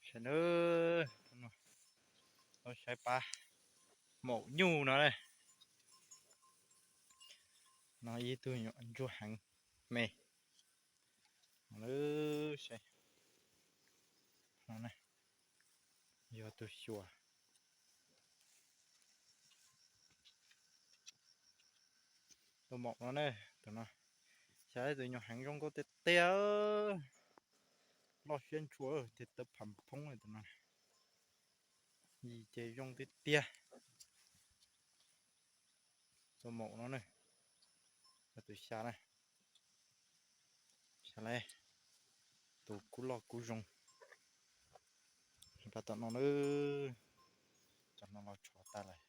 Saib na, saib pab maum nyuj no ne. No ib tug nyuam ntsuag heev me. Saib, yog tus xyuas tus maum no ne, tus no. Xyov tus nyuam heev zoo nkauj tiag tiag, loj siab ntshua tiag, tawv pham phoob tus no. Yim ces zoo tiag tiag. Tus maum no ne, yog tus xya na. Xya lawm, tus kub loj kub zoo. Pab tom no na, cov no los tshov tas lawm.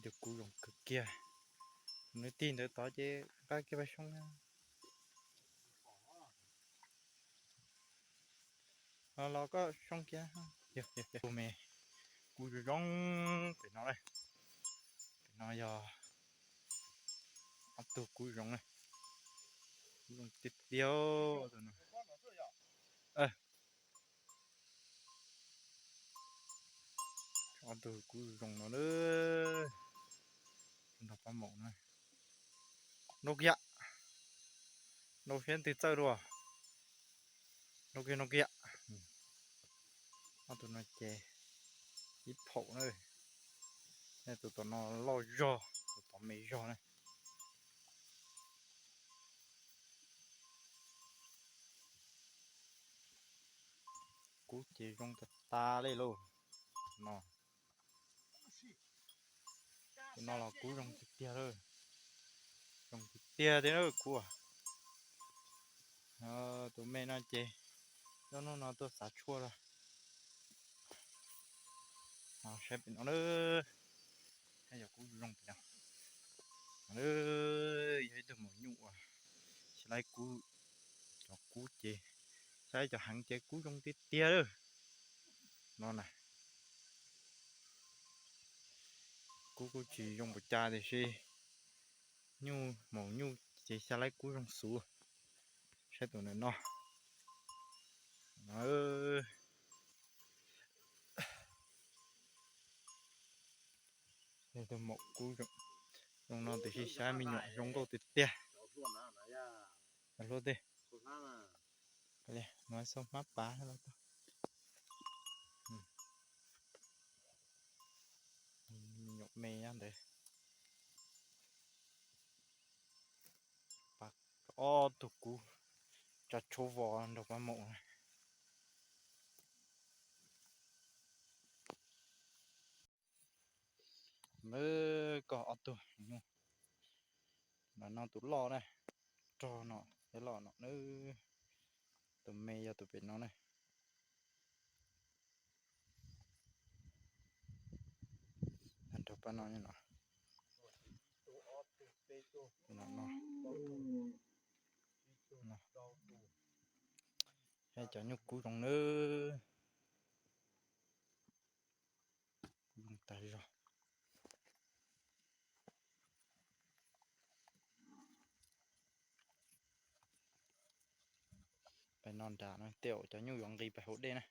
Cov kub zoo kawg kiag. Nws tig ntawd tod ces nqa kiag pais soo na. Los koj soo kiag. Tus me kub zoo zoo pem no, pem no yog ob tug kub zoo, kub zoo tiag tiag. Ob tug kub zoo no, nrog pab maum no. Nrau kiag, nrau siab twg txawj dua. Nrau kiag, nrau kiag. Ob tug no ces ib phaum na. Tus tom no loj zog, tus tom me zog na. Kub ces zoo tas tas li lauj. No, tus no los kub zoo tiag tiag lawm. Zoo tiag tiag thiab na kub. Tus me no ces nyob hnub no tuaj xav tshuaj lawm. Saib pem no, saib cov kub zoo pem no. Yog ib tug maum nyuj uas xya laib kub, cov kub ces, saib cov heev ces kub zoo tiag tiag lawm. No na, kub kuj tsis zoo npaum cas tiam sis nyuj, maum nyuj ces xya laib kub zoo xwb. Saib tus ntawm no. Tus maum kub zoo no tiam sis xyov me nyuam zoo nkauj tiag tiag. Hlub tiag. Nws xub hmab pav. Me nyuam me nyob ntawd. Ob tug kub tsa tshauv vos nrog pab maum. Lawv koj ob tug nyuj, no tus loj na, rog no, loj no, tus me yog tus pem no na. Nrog pab no, no, no. Saib cov nyuj kub zoo nawb. Kub zoo tas zog. Pem no nrad no tej zaum cov nyuj yuav nqis pem hauv dej na.